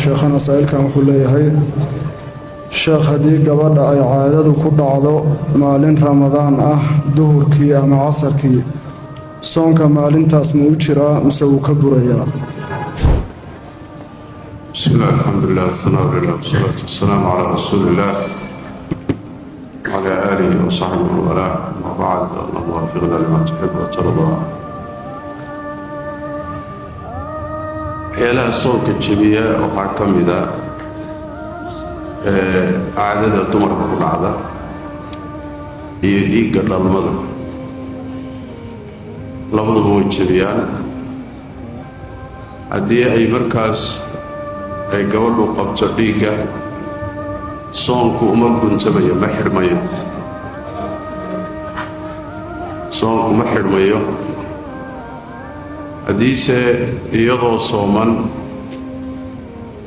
Sheekhana saa-iilkan wuxuu leeyahay: Sheekh, haddii gabadha ay caadadu ku dhacdo maalin Ramadaan ah duhurkii ama casarkii, soonka maalintaas ma u jiraa mise wuu ka burayaa? Bismi illah, alxamdulilah, wasanaa lilah, wasalaatu wasalaamu calaa rasuuli illah wcalaa aalihi wasaxbihi waman walaah, ama bacd. Allahuma waafiqna lima tuxib watardaa. Waxyaalaha soonka jebiya waxaa ka mida caadada dumarka ku dhacda iyo dhiigga dhalmada. Labaduba way jebiyaan. Haddii ay markaas ay gabadhu qabto dhiigga, soonku uma guntamayo, ma xidhmayo. Soonku ma xidhmayo. Haddiise iyadoo sooman